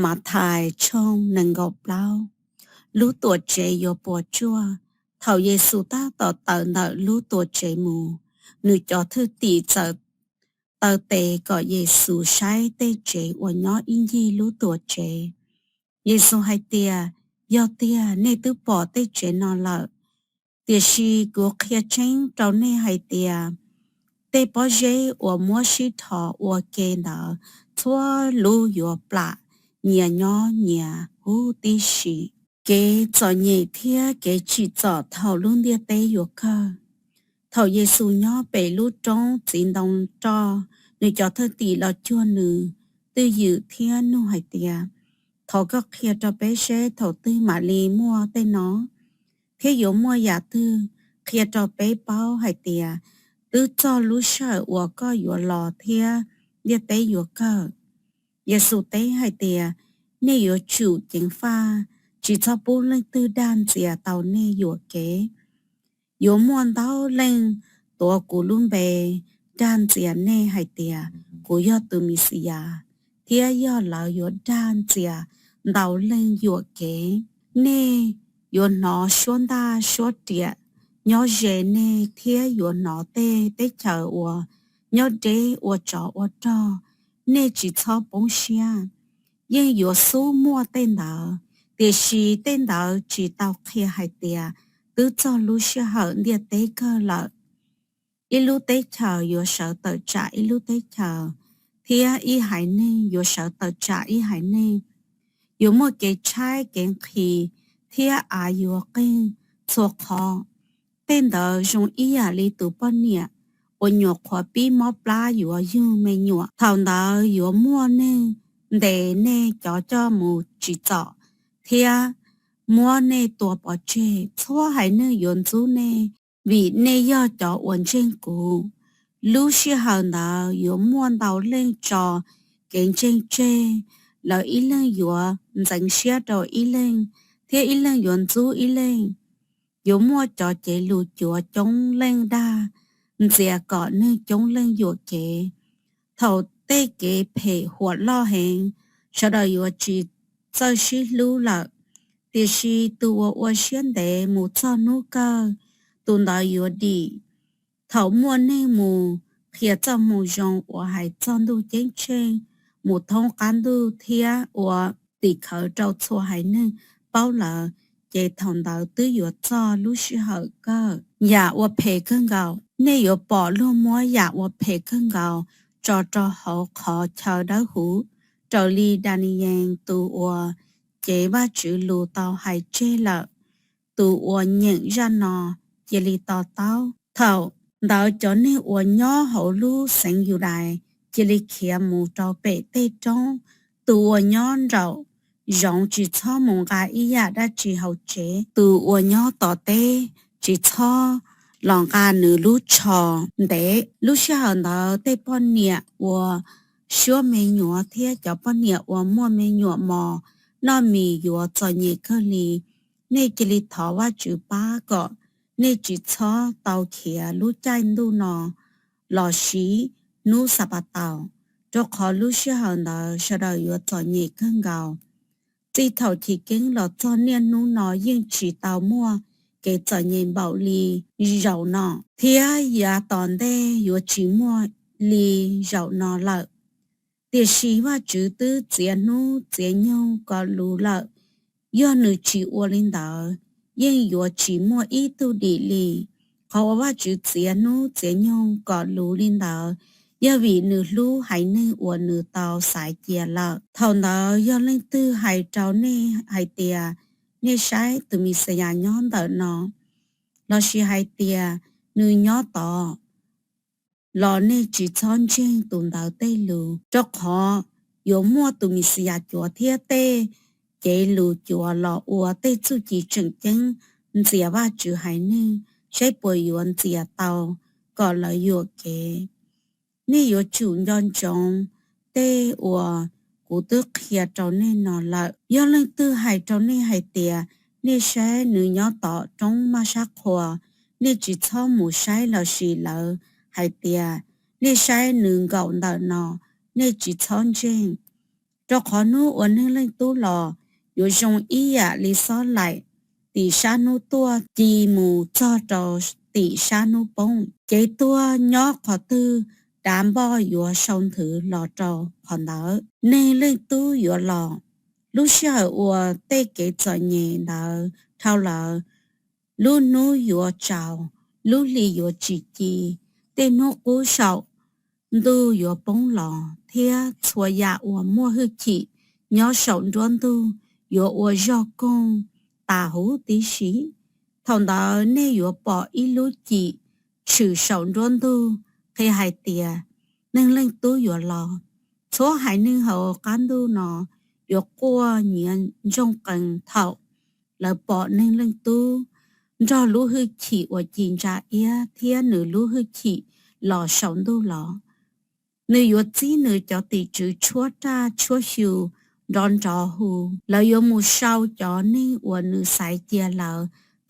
Mathais tshooj nees nkaum plaub. Lub Tuam Tsev yuav puas tsuaj. Thaum Yexus tab tom tawm ntawm lub Tuam Tsev mus, nws cov thwj tim txawm taw tes kom Yexus saib tej tsev uas nyob ib ncig lub Tuam Tsev. Yexus hais tias, Yog tiag, nej twb pom tej tsev no lawm, tiam sis kuv qhia tseeb rau nej hais tias, tej pob zeb uas muab sib dhos ua ke ntawd txhua lub yuav plam nyias nyob nyias huv tib si. Kev txom nyem thiab kev tsim txom thaum lub ntiaj teb yuav kawg. Thaum Yexus nyob pem lub roob txiv ntoo roj, nws cov thwj tim los cuag nws twj ywm thiab nug hais tias, Thov koj qhia rau peb seb thaum twg mam li muaj tej no, thiab yuav muaj yam twg qhia rau peb paub hais tias twb txog lub sij hawm uas koj yuav los thiab ntiaj teb yuav kawg? Yexus teb hais tias, Nej yuav tsum ceev faj, tsis txhob pub leej twg dag ntxias tau nej yuam kev. Yuav muaj ntau leej tuav kuv lub npe dag ntxias nej hais tias, Kuv yog tus Mixiyas, thiab yog lawv yuav dag ntxias ntau leej yuam kev. Nej yuav hnov suab ntaj suab riam nyob ze nej thiab yuav hnov tej teb chaws uas nyob deb ua tsov ua rog. Nej tsis txhob poob siab, yeej yuav xub muaj tej ntawd, tiam sis tej ntawd tsis tau qhia hais tias twb txog lub sij hawm ntiaj teb kawg lawm. Ib lub teb chaws yuav sawv tawm tsam ib lub teb chaws, thiab ib haiv neeg yuav sawv tawm tsam ib haiv neeg. Yuav muaj kev tshaib kev nqhis, thiab av yuav qeeg txhua qhov. Tej ntawd zoo ib yam li tus poj niam uas nyuam qhuav pib mob plab yuav yug me nyuam. Thaum ntawd yuav muaj neeg ntes nej cov coj mus tsim txom, thiab muab nej tua pov tseg. Txhua haiv neeg yuav ntxub nej, vim nej yog cov uas ntseeg kuv. Lub sij hawm ntawd yuav muaj ntau leej tso kev ntseeg tseg, lawv ib leeg yuav ntxeev siab rau ib leeg, thiab ib leeg yuav ntxub ib leeg. Yuav muaj cov cev lus cuav coob leej dag ntxias kom neeg coob leej yuam kev. Thaum tej kev phem huam loj heev, sawv daws yuav tsis txawj sib hlub lawm, tiam sis tus uas ua siab ntev mus txog hnub kawg, tus ntawd yuav dim. Thaum muaj neeg mus qhia txoj moo zoo uas hais txog Ntuj Ceeb Tsheej mus thoob qab ntuj thiab ua tim khawv rau txhua haiv neeg paub lawm, ces thaum ntawd twb yuav txog lub sij hawm kawg. Yam uas phem kawg nkaus. Nej yuav pom luag muab yam uas phem kawg nkaus tso rau hauv qhov chaw dawb huv, raws li Daniyees tus uas cev Vajtswv lus tau hais tseg lawm. Tus uas nyeem zaj no, cia li to taub. Thaum ntawd cov neeg uas nyob hauv lub xeev Yudais cia li khiav mus rau pem tej roob. Tus uas nyob nraum zoov tsis txhob mus nqa ib yam dab tsi hauv tsev. Tus uas nyob tom teb tsis txhob los nqa nws lub tsho ntev. Lub sij hawm ntawd tej poj niam uas suab me nyuam thiab cov poj niam uas muaj me nyuam mos noj mis yuav txom nyem kawg li. Nej cia li thov Vajtswv pab kom nej tsis txhob tau khiav lub caij ntuj no los sis hnub Xanpataus, rau qhov lub sij hawm ntawd sawv daws yuav txom nyem kawg nkaus. Txij thaum chiv keeb los txog niaj hnub no yeej tsis tau muaj kev txom nyem npaum li zaum no, thiab yav tom ntej yuav tsis muaj li zaum no lawm. Tiam sis Vajtswv twb txiav hnub txiav nyoog kom luv lawm. Yog nws tsis ua li ntawd, yeej yuav tsis muaj ib tug dim li. Qhov uas Vajtswv txiav hnub txiav nyoog kom luv li ntawd yog vim nws hlub haiv neeg uas nws tau xaiv cia lawm. Thaum ntawd yog leej twg hais rau nej hais tias, Nej saib, tus Mixiyas nyob ntawm no, lossis hais tias, Nws nyob tod, los nej tsis txhob ntseeg tus ntawd tej lus, rau qhov yuav muaj tus Mixiyas cuav thiab tej cev lus cuav los ua tej txuj ci tseem ceeb ntxias Vajtswv haiv neeg, saib puas yuav ntxias tau kom lawv yuam kev. Nej yuav tsum nco ntsoov tej uas kuv twb qhia rau nej no lawm. Yog leej twg hais rau nej hais tias, Nej saib, nws nyob tom roob maj sab qhua, nej tsis txhob mus saib, lossis lawv hais tias, Nej saib, nws nkaum ntawm no, nej tsis txhob ntseeg. Rau qhov hnub uas Neeg Leej Tub los yuav zoo ib yam li xob laim tim sab hnub tuaj ci mus txog rau tim sab hnub poob. Cev tuag, nyob qhov twg dav npoj yuav sau nthwv los rau qhov ntawd. Neeg Leej Tub yuav los. Lub sij hawm uas tej kev txom nyem ntawd dhau lawm, lub hnub yuav tsaus, lub hli yuav tsis ci, tej hnub qub saum ntuj yuav poob los, thiab txhua yam uas muaj hwj chim nyob saum nruab ntug yuav ua zog koog tas huv tib si. Thaum ntawd nej yuav pom ib lub cim tshwm saum nruab ntug qhia hais tias Neeg Leej Tub yuav los. Txhua haiv neeg hauv qab ntuj no yuav quaj nyiav ntsoog qees thaum lawv pom Neeg Leej Tub nrog lub hwj chim uas ci ntsa iab thiab nws lub hwj chim los saum ntuj los. Nws yuav txib nws cov tim tswv tshuab raj tshuab xyu nrov nrov hu. Lawv yuav mus sau cov neeg uas nws xaiv cia lawv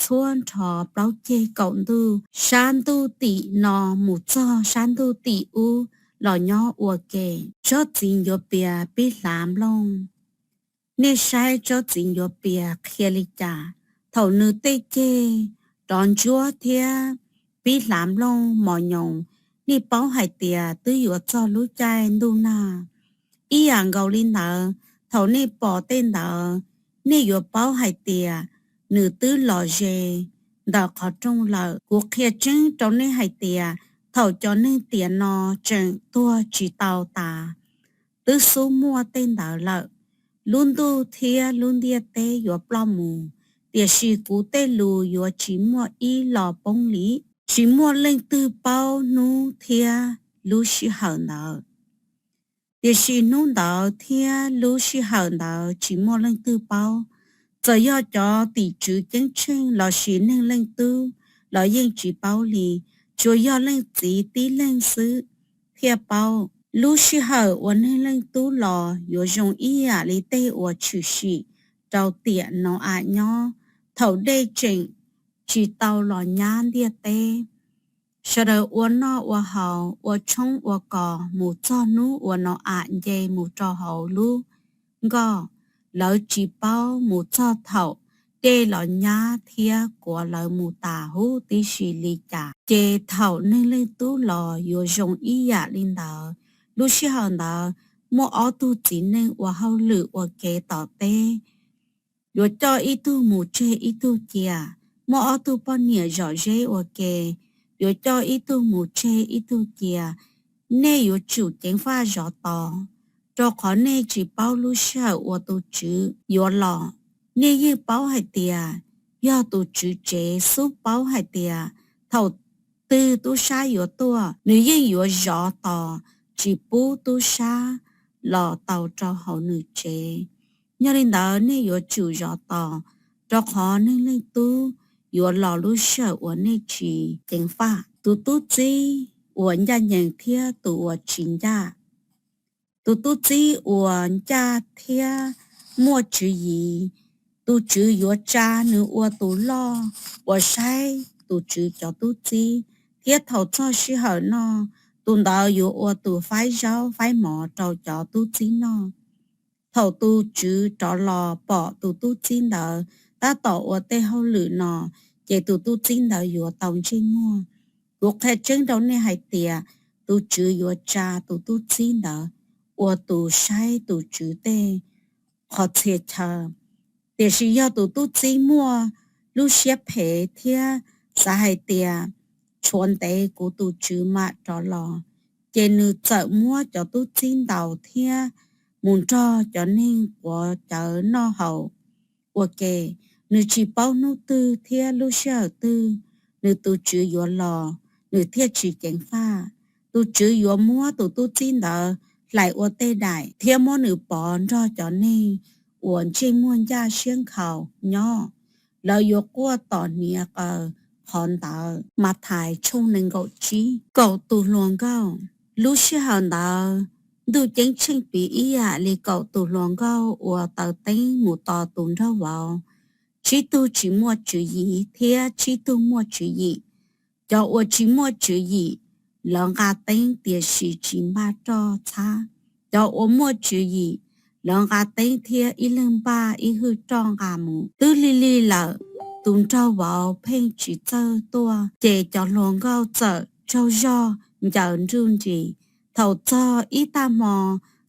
txhua nrho plaub ceg kaum ntuj sab ntuj tim no mus txog sab ntuj tim ub los nyob ua ke. Tsob txiv ncuav pias pib hlav nplooj. Nej saib tsob txiv ncuav pias qhia li cas? Thaum nws tej ceg rov ntsuab thiab pib hlav nplooj mos nyoos, nej paub hais tias twb yuav txog lub caij ntuj nag. Ib yam nkaus li ntawd, thaum nej pom tej ntawd, nej yuav paub hais tias nws twb los ze ntawm qhov rooj lawm. Kuv qhia tseeb rau nej hais tias, thaum cov neeg tiam no tseem tuag tsis tau tas, twb xub muaj tej ntawd lawm. Lub ntuj thiab lub ntiaj teb yuav ploj mus, tiam sis kuv tej lus yuav tsis muaj ib los poob li. Tsis muaj leej twg paub hnub thiab lub sij hawm ntawd. Tiam sis hnub ntawd thiab lub sij hawm ntawd tsis muaj leej twg paub, txawm yog cov tim tswv ceeb tsheej lossis Neeg Leej Tub los yeej tsis paub li, tsuas yog Leej Txiv tib leeg xwb thiaj paub. Lub sij hawm uas Neeg Leej Tub los yuav zoo ib yam li tej uas tshwm sim rau tiam Nau-am nyob, thaum dej tseem tsis tau los nyab ntiaj teb. Sawv daws ua noj ua haus, ua tshoob ua kos mus txog hnub uas Nau-am nce mus rau hauv lub nkoj. Lawv tsis paub mus txog thaum dej los nyab thiab kuav lawv mus tas huv tib si li cas. Ces thaum Neeg Leej Tub los yuav zoo ib yam li ntawd. Lub sij hawm ntawd muaj ob tug txiv neej ua hauj lwm ua ke tom teb. Yuav coj ib tug mus tseg ib tug cia. Muaj ob tug poj niam zom zeb ua ke. Yuav coj ib tug mus tseg ib tug cia. Nej yuav tsum ceev faj zov tos, rau qhov nej tsis paub lub sij hawm uas tus Tswv yuav los. Nej yeej paub hais tias yog tus tswv tsev xub paub hais tias thaum twg tub sab yuav tuaj, nws yeej yuav zov tos tsis pub tub sab los tau rau hauv nws tsev. Yog li ntawd nej yuav tsum zov tos, rau qhov Neeg Leej Tub yuav los lub sij hawm uas nej tsis ceev faj. Tus tub txib uas ncaj ncees thiab tus uas tsis ncaj. Tus tub txib uas ncaj thiab muaj tswv yim, tus tswv yuav tsa nws ua tus loj uas saib tus tswv cov tub txib, thiab thaum txog sij hawm noj, tus ntawd yuav ua tus faib zaub faib mov rau cov tub txib noj. Thaum tus tswv rov los pom tus tub txib ntawd tab tom ua tej hauj lwm no, ces tus tub txib ntawd yuav tau ntsej muag. Kuv qhia tseeb rau nej hais tias, tus tswv yuav tsa tus tub txib ntawd ua tus saib tus tswv tej qhov txhia chaw. Tiam sis yog tus tub txib muaj lub siab phem thiab xav hais tias, tshuav ntev kuv tus tswv mam rov los, ces nws txawm muab cov tub txib ntaus thiab mus nrog cov neeg quav cawv noj haus ua ke. Nws tsis paub hnub twg thiab lub sij hawm twg nws tus tswv yuav los, nws thiaj tsis ceev faj. Tus tswv yuav muab tus tub txib ntawd hlais ua tej daim thiab muab nws pov nrog cov neeg uas ntsej muag ncaj siab nkhaus nyob. Lawv yuav quaj tom hniav qaws qhov ntawd. Mathais tshooj nees nkaum tsib. Kaum tus hluas nkauj. Lub sij hawm ntawd, ntuj ceeb tsheej piv ib yam li kaum tus hluas nkauj uas taws teeb mus tos tus nraug vauv. Tsib tug tsis muaj tswv yim thiab tsib tug muaj tswv yim. Cov uas tsis muaj tswv yim, lawv nqa teeb tiam sis tsis npaj roj txhab. Cov uas muaj tswv yim, Lawv nqa teeb thiab ib leeg npaj ib hwj roj nqa mus. Twb lig lig lawm, tus nraug vauv pheej tsis txawj tuaj, ces cov hluas nkauj txawm tsaug zog ncaws nruj nris. Thaum txog ib tag hmo,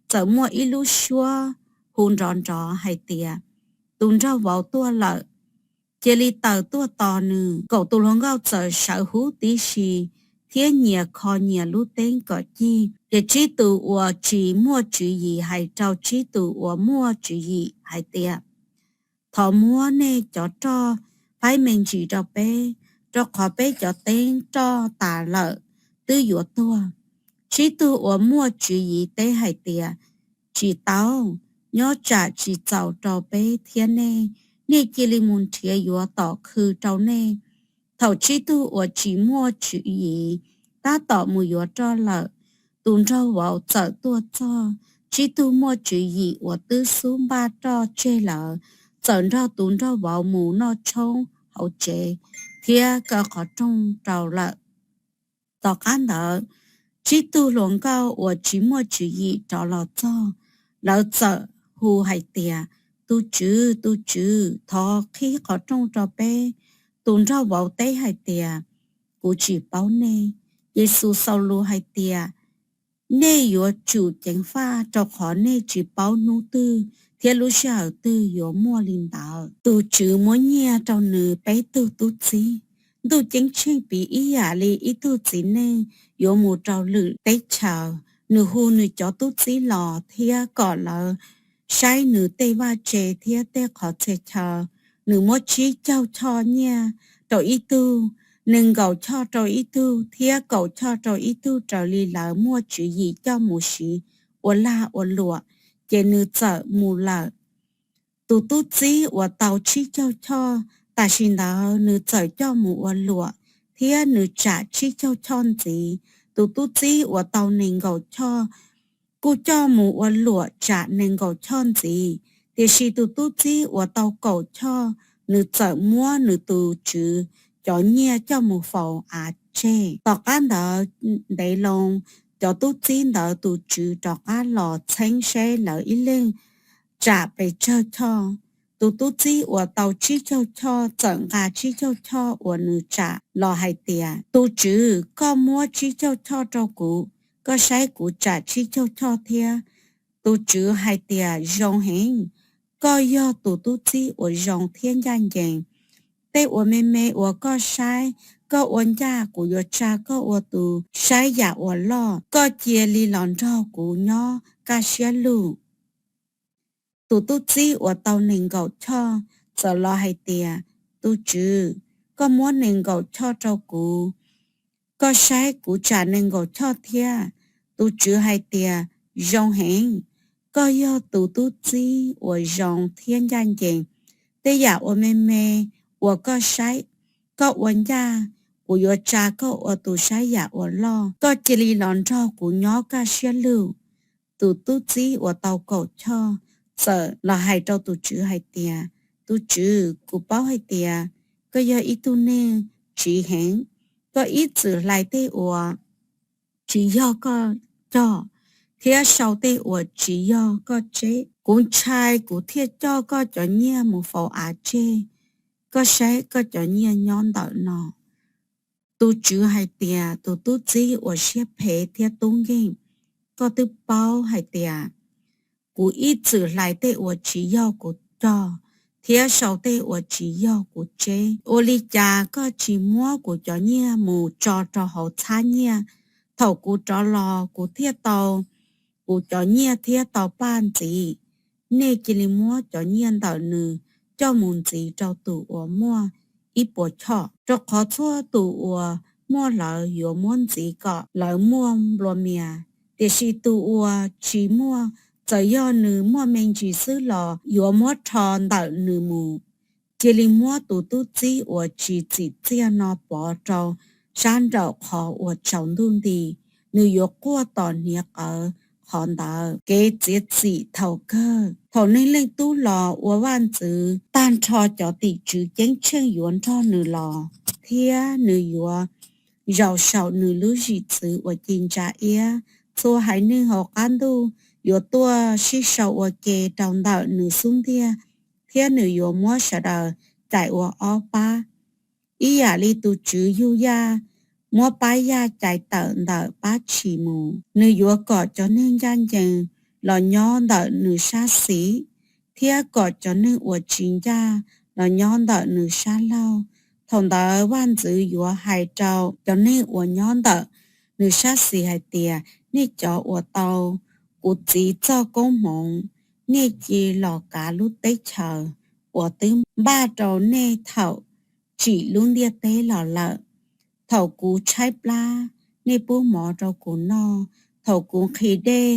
txawm muaj ib lub suab hu nrov nrov hais tias, Tus nraug vauv tuaj lawm, cia li tawm tuaj tos nws. Kaum tus hluas nkauj txawm sawv huv tib si thiab nyias kho nyias lub teeb kom cig. Ces tsib tug uas tsis muaj tswv yim hais rau tsib tug uas muaj tswv yim hais tias, Thov muab nej cov roj faib me ntsis rau peb, rau qhov peb cov teeb roj tas lawm, twb yuav tuag. Tsib tug uas muaj tswv yim teb hais tias, Tsis tau, nyob tsam tsis txaus rau peb thiab nej. Nej cia li mus nrhiav yuav tom khw rau nej. Thaum tsib tug uas tsis muaj tswv yim tab tom mus yuav roj lawm, tus nraug vauv txawm tuaj txog. Tsib tug muaj tswv yim uas twb xub npaj roj tseg lawm txawm nrog tus nraug vauv mus noj tshoob hauv tsev thiab kaw qhov rooj rau lawm. Tom qab ntawd, tsib tug hluas nkauj uas tsis muaj tswv yim rov los txog. Lawv txawm hu hais tias, Tus tswv, tus tswv, thov qhib qhov rooj rau peb. Tus nraug vauv teb hais tias, Kuv tsis paub nej. Yexus xaus lus hais tias, Nej yuav tsum ceev faj, rau qhov nej tsis paub hnub twg thiab lub sij hawm twg yuav muaj li ntawd. Tus tswv muab nyiaj rau nws peb tug tub txib. Ntuj Ceeb Tsheej piv ib yam li ib tug txiv neej yuav mus rau lwm teb chaws. Nws hu nws cov tub txib los thiab kom lawv saib nws tej vaj tse thiab tej qhov txhia chaw. Nws muab tsib caug choj nyiaj rau ib tug, nees nkaum choj rau ib tug, thiab kaum choj rau ib tug raws li lawv muaj tswv yim coj mus siv ua lag ua luam, ces nws txawm mus lawm. Tus tub txib uas tau tsib caug choj, tam sim ntawd nws txawm coj mus ua luam, thiab nws tsam tsib caug choj ntxiv. Tus tub txib uas tau nees nkaum choj kuj coj mus ua luam tsam nees nkaum choj ntxiv. Tiam sis tus tub txib uas tau kaum choj, nws txawm muab nws tus tswv cov nyiaj coj mus faus av tseg. Tom qab ntawd ntev loo, cov tub txib ntawd tus tswv rov qab los txheeb seb lawv ib leeg tsam pes tsawg choj. Tus tub txib uas tau tsib caug choj txawm nqa tsib caug choj uas nws tsam los hais tias, Tus tswv, koj muab tsib caug choj rau kuv, koj saib kuv tsam tsib caug choj thiab. Tus tswv hais tias, Zoo heev, koj yog tus tub txib uas zoo thiab ncaj ncees. Tej uas me me uas koj saib, koj ua ncaj, kuv yuav tsa koj ua tus saib yam uas loj. Koj cia li los nrog kuv nyob kaj siab lug. Tus tub txib uas tau nees nkaum choj txawm los hais tias, Tus tswv, koj muab nees nkaum choj rau kuv, koj saib kuv tsam nees nkaum choj thiab. Tus tswv hais tias, Zoo heev, koj yog tus tub txib uas zoo thiab ncaj ncees. Tej yam uas me me uas koj saib, koj ua ncaj, kuv yuav tsa koj ua tus saib yam uas loj. Koj cia li los nrog kuv nyob kaj siab lug. Tus tub txib uas tau kaum choj txawm los hais rau tus tswv hais tias, Tus tswv, kuv paub hais tias koj yog ib tug neeg tsiv heev. Koj ib txwm hlais tej uas tsis yog koj cog, thiab sau tej uas tsis yog koj tseb. Kuv ntshai, kuv thiaj coj koj cov nyiaj mus faus av tseg. Koj saib, koj cov nyiaj nyob ntawm no. Tus tswv hais tias, Tus tub txib uas siab phem thiab tub nkeeg, koj twb paub hais tias kuv ib txwm hlais tej uas tsis yog kuv cog thiab sau tej uas tsis yog kuv tseb. Ua li cas koj tsis muab kuv cov nyiaj mus tso rau hauv txhab nyiaj? Thaum kuv rov los, kuv thiaj tau kuv cov nyiaj thiab tau paj ntxiv. Nej cia li muab cov nyiaj ntawm nws coj mus ntxiv rau tus uas muaj ib puas choj, rau qhov txhua tus uas muaj lawv yuav muab ntxiv kom lawv muaj nplua mias, tiam sis tus uas tsis muaj, txawm yog nws muaj me ntsis xwb los yuav muab rho ntawm nws mus. Cia li muab tus tub txib uas tsis txim txiaj no pov rau sab nraum qhov uas tsaus ntuj nti. Nws yuav quaj tos hniav qawv qhov ntawd. Kev txiav txim thaum kawg. Thaum Neeg Leej Tub los ua vaj ntxwv, tag nrho cov tim tswv ceeb tsheej yuav nrog nws los, thiab nws yuav zaum saum nws lub zwm txwv uas ci ntsa iab. Txhua haiv neeg hauv qab ntuj yuav tuaj sib sau ua ke rau ntawm nws xub ntiag, thiab nws yuav muab sawv daws cais ua ob pab, ib yam li tus tswv yug yaj muab pab yaj cais tawm ntawm pab tshis mus. Nws yuav kom cov neeg ncaj ncees los nyob ntawm nws sab xis, thiab kom cov neeg uas tsis ncaj los nyob ntawm nws sab laug. Thaum ntawd vaj ntxwv yuav hais rau cov neeg uas nyob ntawm nws sab xis hais tias, nej cov uas tau kuv txiv txoj koob hmoov, nej cia li los kav lub teb chaws uas twb npaj rau nej thaum tsim lub ntiaj teb los lawm. Thaum kuv tshaib plab, nej pub mov rau kuv noj. Thaum kuv nqhis dej,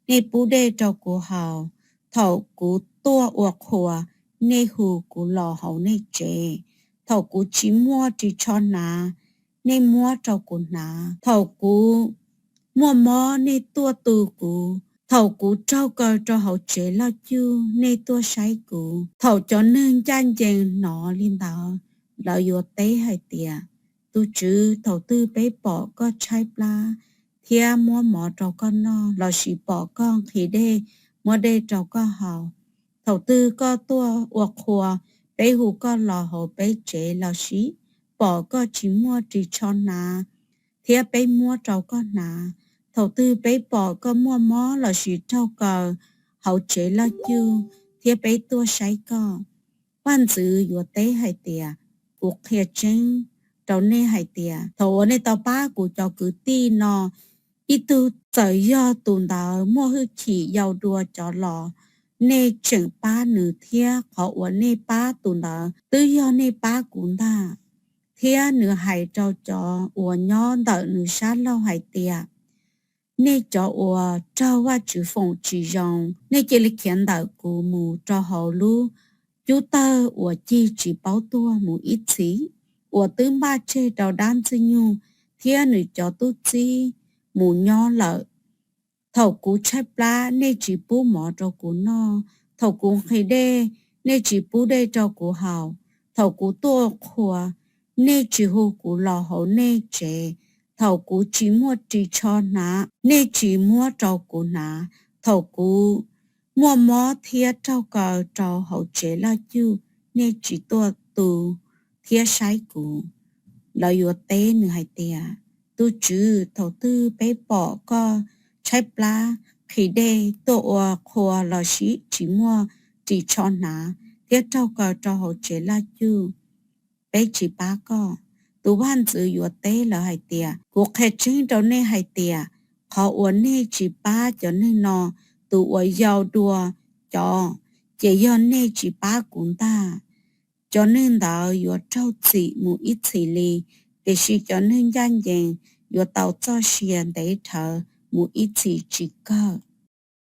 nej pub dej rau kuv haus. Thaum kuv tuaj ua qhua, nej hu kuv los hauv nej tsev. Thaum kuv tsis muaj ris tsho hnav, nej muab rau kuv hnav. Thaum kuv muaj mob, nej tuaj tu kuv. Thaum kuv raug kaw rau hauv tsev loj cuj, nej tuaj saib kuv. Thaum cov neeg ncaj ncees hnov li ntawd, lawv yuav teb hais tias, tus tswv, thaum twg peb pom koj tshaib plab thiab muab mov rau koj noj, lossis pom koj nqhis dej muab dej rau koj haus? Thaum twg koj tuaj ua qhua, peb hu koj los hauv peb tsev, lossis pom koj tsis muaj ris tsho hnav thiab peb muab rau koj hnav? Thaum twg peb pom koj muaj mob lossis raug kaw hauv tsev loj cuj thiab peb tuaj saib koj? Vaj ntxwv yuav teb hais tias, kuv qhia tseeb rau nej hais tias, thaum uas nej tau pab kuv cov kwv tij no ib tug, txawm yog tus ntawd muaj hwj chim yau dua cov los, nej tseem pab nws thiab. Qhov uas nej pab tus ntawd twb yog nej pab kuv ntag. Thiab nws hais rau cov uas nyob ntawm nws sab laug hais tias, nej cov uas raug Vajtswv foom tsis zoo, nej cia li khiav ntawm kuv mus rau hauv lub cub tawg uas cig tsis paub tuag mus ib txhis, uas twb npaj tseg rau dab Ntxwg nyoog thiab nws cov tub txib mus nyob lawm. Thaum kuv tshaib plab, nej tsis pub mov rau kuv noj. Thaum kuv nqhis dej, nej tsis pub dej rau kuv haus. Thaum kuv tuaj qhua, nej tsis hu kuv los hauv nej tsev. Thaum kuv tsis muaj ris tsho hnav, nej tsis muab rau kuv hnav. Thaum kuv muaj mob thiab raug kaw rau hauv tsev loj cuj, nej tsis tuaj tu thiab saib kuv. Lawv yuav teb nws hais tias, tus tswv, thaum twg peb pom koj tshaib plab, nqhis dej, tuaj ua qhua, lossis tsis muaj ris tsho hnav thiab raug kaw rau hauv tsev loj cuj, peb tsis pab koj? Tus vaj ntxwv yuav teb lawv hais tias, kuv qhia tseeb rau nej hais tias, qhov uas nej tsis pab cov neeg no, tus uas yau dua cov, ces yog nej tsis pab kuv ntag. Cov neeg ntawd yuav raug txim mus ib txhis li, tiam sis cov neeg ncaj ncees yuav tau txoj sia ntev dhawv mus ib txhis tsis kawg.